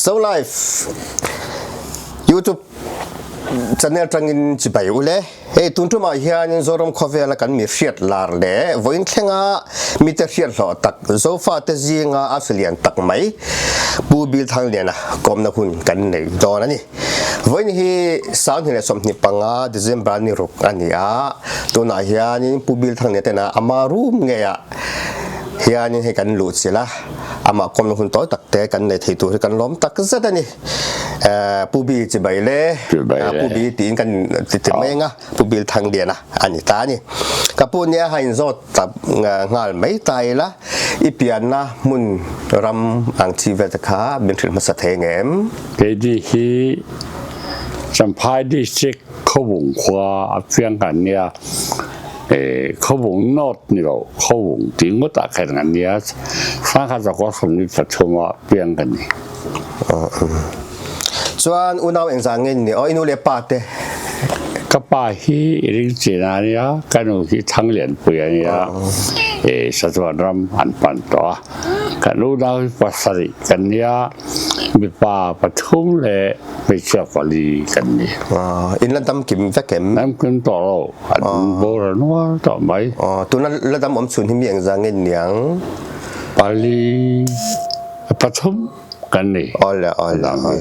So Life YouTube channel tangin chibai ule. Hei tun tumah hianin Zoram khawvela kan mi hriat lar leh vawiin thlenga mite hriat hlawh tak Zofate zinga a filian tak mai Pu Bill Thangliana kawmna hun kan nei dawn a ni. Vawiin hi 2025 December ni ruk a ni a, tunah hianin Pu Bill Thangliana tena ama room ngeiah hianin hei kan luh chilh a, amah kawmna hun tawi tak te kan nei thei tur hi kan lawm tak zet a ni. Pu Bil chibai le, Pu Bil tiin kan ti ti mai anga Pu Bil Thangliana a ni ta a ni. Ka pu nia ha inzawt ta nghal mai ta ila i pianna hmun ram ang chi vel te kha min hrilh hmasa thei ngem? Keini hi Champhai District Khawbung khua a piang kan nia, Khawbung North ni lo Khawbung tih ngawt ah khan kan nia, Sangha zakua 23 ah piang kan ni. Chuan unau engzah nge ni aw i nu leh pa te? Ka pa hi i ring chin a nia, ka nu hi Thanglianpui a nia, i Sachuan ram an pan tawh a. Kan unau hi pasarih kan nia, mipa pathum leh hmeichhia pali kan ni. In la dam kim vek em? Dam kim tawh lo, an boral nual tawh mai. Tuna la dam awm chhun hi mi engzah nge niang? Pali. Pathum kan ni. Awle awle awle.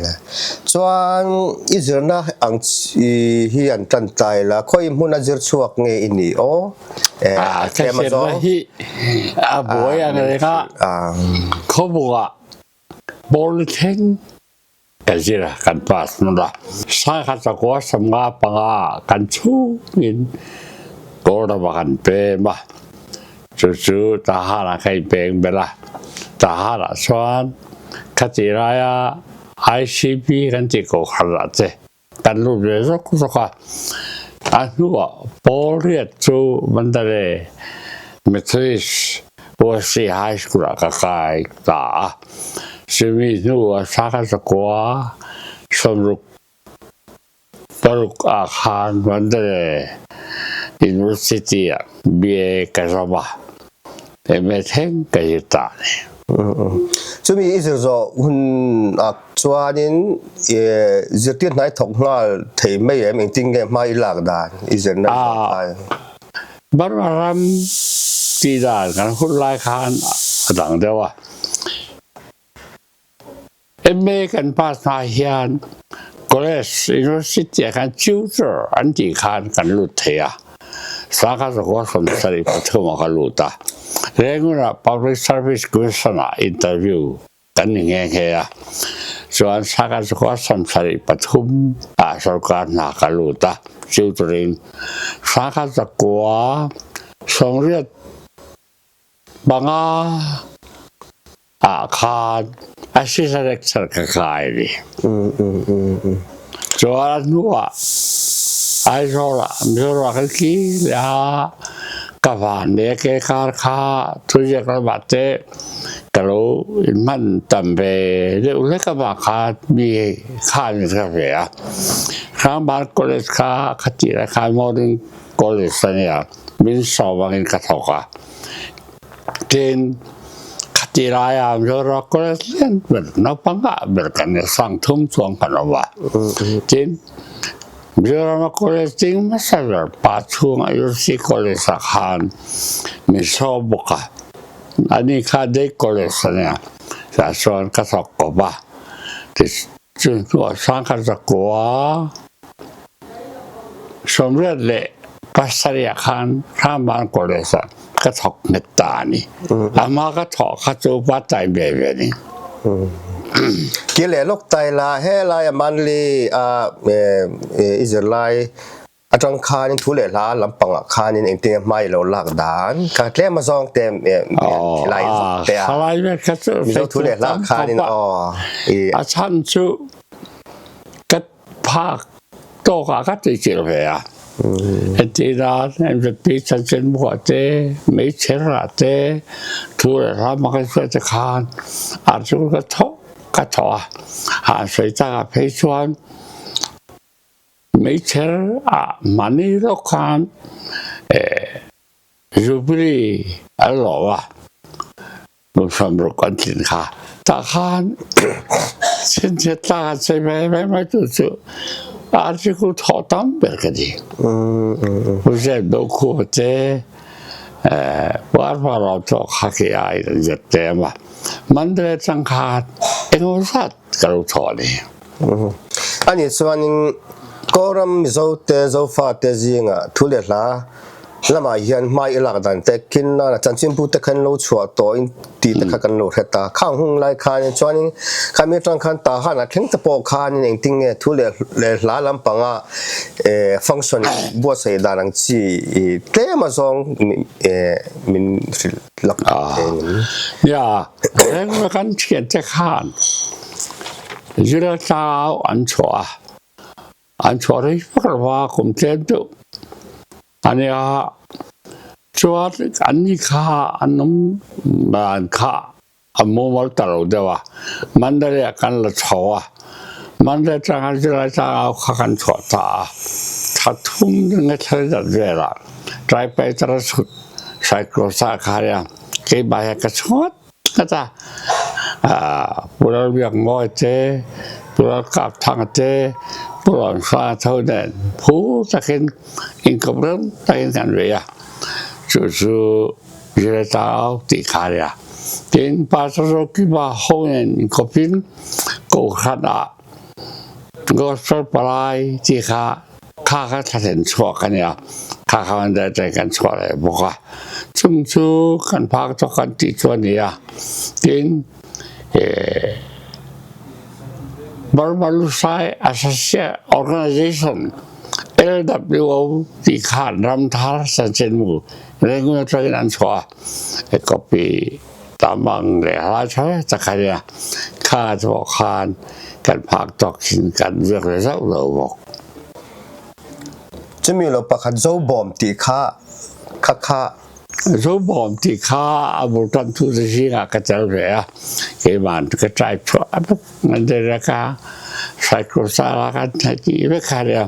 Chuan i zirna ang hi an tan tlai la, khawi hmun a zir chhuak nge i nih aw? Ah, ka zirna hi a buai ang reng a, khawbungah Polytechnic ka zir a, kan pass hmun a. Sangha chakua 55 kan chhungin Kawlram a kan pem a. Chu chu Tahan ah ka inpeng ber a. Tahan ah chuan khati laia ICP kan tih kohhran ah te kan lut ve zawk zawk a. A hnuah Paul Riat chu Mandalay Methodist Wesley High School ah ka kai ta a. Chumi hnuah Sangha Zakua 60 Paruk ah khan Mandalay University ah BA ka zawm a, MA thleng ka zir ta a ni. Chumi i zir zawh hun ah chuanin zirtir hnai thawk nghal thei mai em? Engtin nge hma i lak dan i zirna i zawh khan? Burma ram tih dan kan hun lai khan a dang deuh a. MA kan pass hma hian college, university ah khan tutor an tih khan kan lut thei a, sangha zakua 73 ah ka lut a, Rangoon ah Public Service Commission ah interview kan ni nghe nghe a, chuan sangha zakua 73 ah sorkar hna ka lut a, tutor in sangha zakua 85 ah khan assistant lecture ka kai ve. Chuan a hnuah Aizawl ah Mizoram ah kan kir leh a, ka van leh ke kar kha thuziak lamah te ka lo inhman tam ve deuh hlek avang khan mi khan min hre ve a. Hrangban College kha khatih lai khan Morning College a nia, min sawm angin ka thawk a. Tin, khati laia Mizoram College lian ber naupang ah ber kan ni sang thum chuang kan awm a. Tin, Mizoram College ding hmasa ber pa chhunga UC College ah khan min sawm bawk a. Ani kha Day College a nia, tah chuan ka thawk kawp a. Chu hnuah sangkhat 1987 ah khan Hramban College ah ka thawk hmet ta a ni. Amah ka thawh kha cu part time ve ve ni. Ki le lok tai la he lai a manli a i zirlai Atang khanin thu leh hla lampangah khanin engtin nge hma i lo lak dan kha tlem a zawng te lai zawk te a. Mizo thu leh hla khanin aw i. A chhan chu ka phak tawkah ka ti chilh ve a. Entirnan MZP chanchinbuah te, meichherah te, thu leh hla hmang in hriat te khan article ka thawh ka thawh a. Han sawi takah phei chuan Meichher ah mahni lawk khan Jubilee an lawm a, kum 60 an tlin kha. Tah khan Chhinchhiah tlak an sawi mai mai mai tu chu article thawh tam ber ka ni. Pu Zep Dokhuma te Puarpa ro tawh kha ki ai an zet te a ma. Mandalay atang khan engemaw zat ka lo thawh a ni. Ani chuanin Kawlram Mizote Zofate zingah thu leh hla lamah hian hmai i lak dan te khin nana chanchinbu te khan lo chhuah tawh in tih te kha kan lo hre ta. Khang hung lai khanin chuanin khami atang khan Tahan a thleng te pawh khanin engtin nge thu leh hla lampanga function buatsaih dan ang chi tlem azawng min hrilh lak thei ang em? Nia, reng kan thiante khan Zira tlau an chhuah a, an chhuah rei vak lo va, kum tlem deuh a nia. Chuan an ni kha an awm dan kha a mumal ta lo deuh a, Mandalay ah kan la chho a, Mandalay atanga zirlai tlangau kha kan chhuah ta a, thla thum nge thla zat velah Traipaitara chhut Saikrosa kha a nia, keimah hian ka chhuat nghat a, Pu Lalbiakmawi te, Pu Lalkapthanga te, Pu Rawnhranga tho nen phur takin inkawp rem takin kan vei a, chu chu Zirlai Tau tih kha a nia. Tin, Pastor Zokima ho nen inkawpin Kohhran ah Gospel Palai tih kha kha kha thlathlen chhuak a nia, kha kha an daih kan chhuah leh bawk a, chung chu kan phak tawk kan tih chu a ni a, tin eh Burma Lusai Associate Organization LWO tih khan Ramthar Chanchinbu Rangoon atangin an chhuah a, copy Tamang leh hlai tha tak a nia, kha pawh khan kan phak tawk in kan ziak leh zauh lo bawk. Chumi lo pakhat Zobawm tih kha kha kha. Zobawm tih kha a bul tan tu te zingah ka tel ve a, keiman ka type chhuah a vek Mandela ka Saikrosa kan theih tih vek kha nia,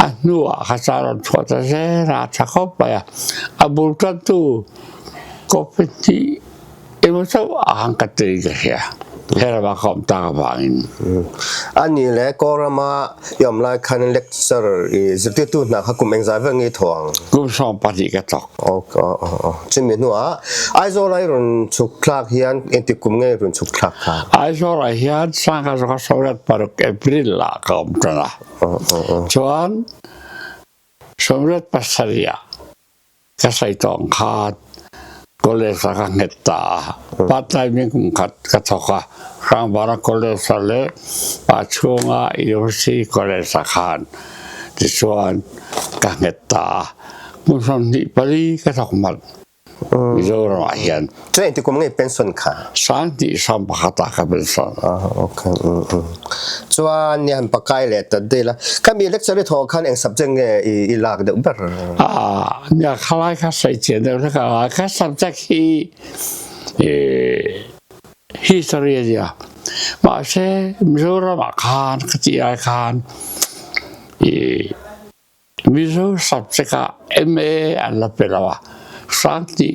a hnuah kha chuan rawn chhuah ta zel a, tha khawp mai a, a bul tan tu Coffee tih emaw chauh a han ka tui ka hria. He ramah ka awm tak avangin. A ni le, Kawlrama i awm lai khan lecture i zirtirtu hna kha kum engzah vel nge i thaw ang? Kum 12 ka thawk. Ok, aw aw aw. Chumi hnuah Aizawl-a i rawn chhuk thlak hian engtik kum nge i rawn chhuk thlak kha? Aizawl-ah hian sangha zawka 16 April ah ka awm tan a. Aw aw aw. Chuan 17 ah Ka sawi tawh ang khan college ah ka nghet ta a, part time in kum khat ka thawk a, Hrangvara college ah leh Pachhunga University college ah khan tichuan ka nghet ta a, kum 24 ka thawk hman Mizoram ah hian. Chuan engti kum nge pension kha? 2011 ah ka pension. Ah okay um um. Chuan ni han pakai leh ta daih la. Khami lecture i thawh khan eng subject nge i i lak deuh ber? Ah nia khalai kha sawi chian deuh hlek a, ka subject hi history a nia. Mahse Mizoram ah khan ka tih lai khan i Mizo subject ah MA an la pe lo a, Sangtih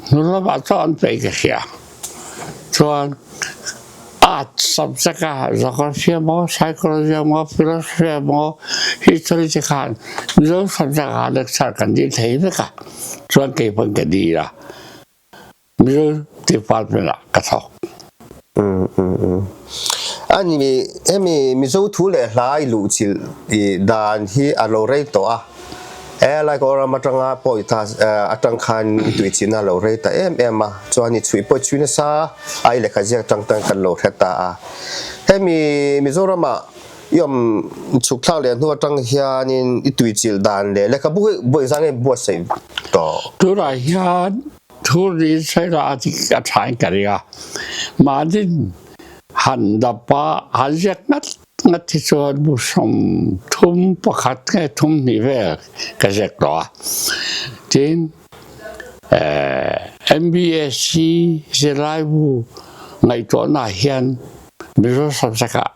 Hnu lamah chuan an peih ka hria. Chuan Art subject a Geography emaw, Psychology emaw, Philosophy emaw, History te khan Mizo subject ah lecture kan dil thei vek a. Chuan kei pawn ka dil a. Mizo department ah ka thawk. A ni hemi Mizo thu leh hla i luhchilh i dan hi a lo rei tawh a, e lai kaw ram atanga pawh i ta atang khan i tuichilhna a lo rei ta em em a, chuan i chhuih pawh i chhui nasa a i lehkha ziak atang tan kan lo hre ta a. Hemi Mizoramah i awm chhuk thlak leh hnu atang hianin i tuichilh dan leh lehkhabu hi buaihzang nge buatsaih tawh? Tunah hian Thur niin sawi a dik a tha in ka ring a, mahni han dap a, han ziak ngat ngat hi chuan bu 31 nge 32 vel ka ziak tawh a. Tin, MBSC zirlaibu ngaihtuahna ah hian Mizo subject ah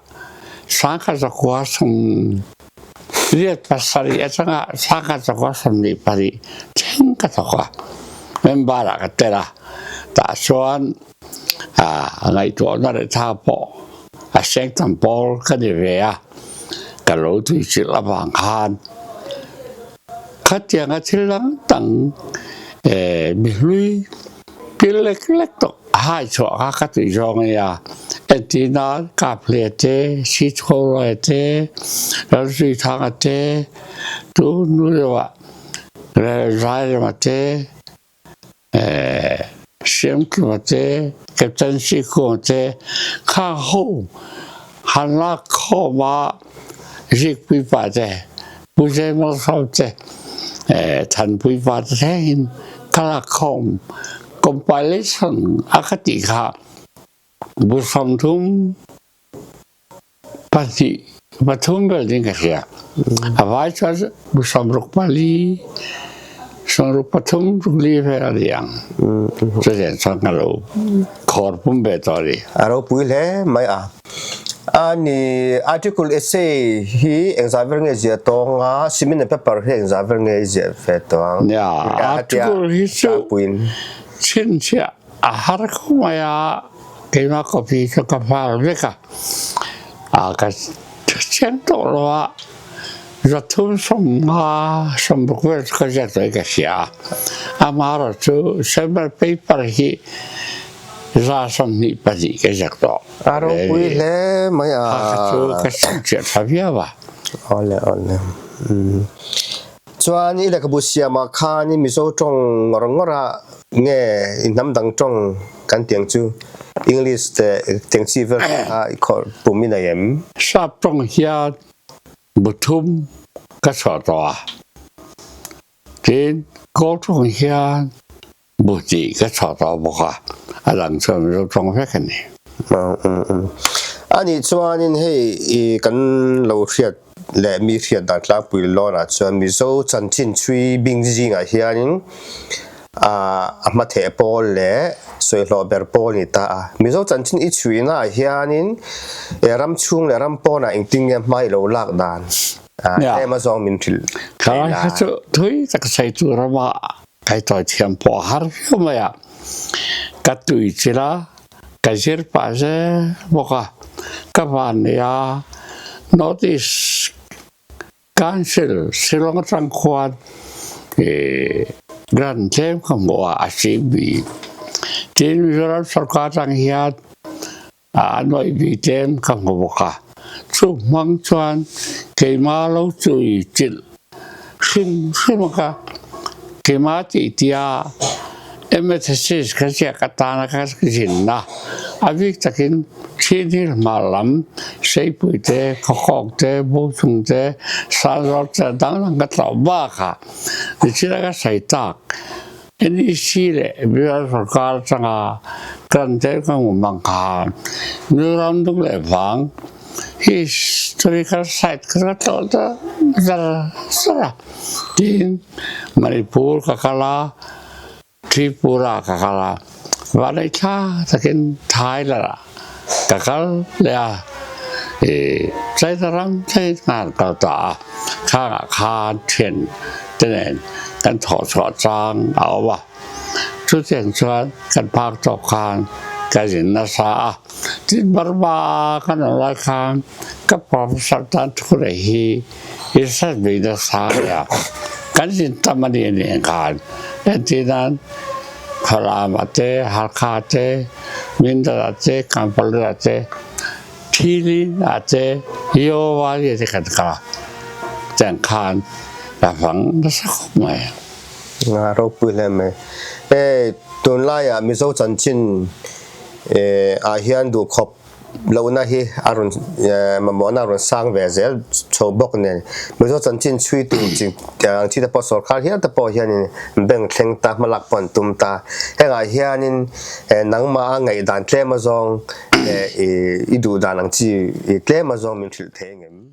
1997 atanga 1922 thleng ka thawk a, member ah ka tel a, tah chuan. A ngaihtuahna leh tha pawh a seng tam pawl ka ni ve a, ka lo tuichilh avang khan khatianga thil dang dang mi hlui pil lek lek tawh hai chhuah kha ka tui zawng a nia. Entirna Kaphlea te, Sitkhawlawia te, Lalzuithanga te, tu nu deuhah Zairema te, Siamtluma te, Captain Sikhunga te kha ho han lak khawm a, Zikpuipa te, Pu Zaimalsawm te, Thanpuipa te thlengin ka lak khawm compilation a ka tih kha bu 30 Pahnih pathum vel ding ka hria. A vai chuan bu 64, 63 ruk li vel a ni ang. Chutiang chuan ka lo khawr pum ve tawh a ni. A ropui hle mai a. A ni article essay hi engzah vel nge ziah tawng a, cement and paper hi engzah vel nge i ziah ve tawh ang? Nia, article hi chu chhinchhiah A har khawp mai a, keimah coffee chu ka fal vek a, a ka chiang tawh lo a, 300 15 60 vel chu ka ziak tawh in ka hria a, amaherawh chu sample paper hi 122 ka ziak tawh. A ropui hle mai a. Kha chu ka chhinchhiah tha viau a. Awle awle. Chuan i lehkhabu siamah khan i Mizo tawng ngawr ngawr a nge i hnam dang tawng kan tiang chu English te tiang chi vel kha i khawrh pum i nei em? Sap tawng hian bu thum ka chhuah tawh a, tin Kawl tawng hian Bu tih ka chhuah tawh bawk a, a dang chuan Mizo tawng vek a ni. A nih chuanin hei i kan lo hriat leh mi hriat dan tlangpui lawnah chuan Mizo chanchin chhui bing zingah hianin a hmatheh pawl leh sawihlawh ber pawl a ni ta a. Mizo chanchin i chhuinaah hianin ram chhung leh ram pawnah engtin nge hma i lo lak dan tlem a zawng min hrilh thei la. Kha chu thui tak sawi tur rama Kai tawi thiam pawh a har viau mai a, ka tui chilh a, ka zir pah zel bawk a, ka van nei a, North East Council Shillong atang khuan ih grant tlem ka hmuh a, a ching bi. Tin, Mizoram sorkar atang hian a nawih bi tlem ka hmu bawk a, chu hmang chuan keimah lo chui chilh hrim hrim a ka keimah tih tia MHSS ka ziak atana ka zinna a bik takin Chinhil hmar lam Seipui te, Khawkhawk te, Buchung te, Sanzawr te a dang dang ka tlawh bakah nichina ka sawi tak NEC leh Mizoram sorkar atanga kan tel ka hmu mang khan Mizoram dung leh vang historical site kha ka tlawh ta zar zar a tin Manipur ka kal a Tripura ka kal a vanei thla takin Thailand ah ka kal leh a ih China ram thleng ka han kal ta a khangah khan thian te nen kan thawh chhuah chang a awm a chutiang chuan kan phak tawk khan ka zin nasa a tin Burma kan awm lai khan ka professor tan thu leh hi research bei nasa a nia kan zin tam a ni anih khan entir nan Falam-ah te Halkha te Mindara te Kampalura te Thilin ah te Yehovah te kan kal a, tiang khan ka hmang nasa khawp mai. A ropui hle mai. Hei tunlaiah Mizo chanchin ah hian duhkhawp lohna hi a rawn mamawhna a rawn sang ve zel chho bawk nen Mizo chanchin chhui tur chi ang chi te pawh sorkar hial te pawh hianin bank thleng ta hmalak pawh an tum ta. Hengah hianin nangmah a ngaihdan tlem azawng i duh dan ang chi tlem azawng min hrilh thei engem?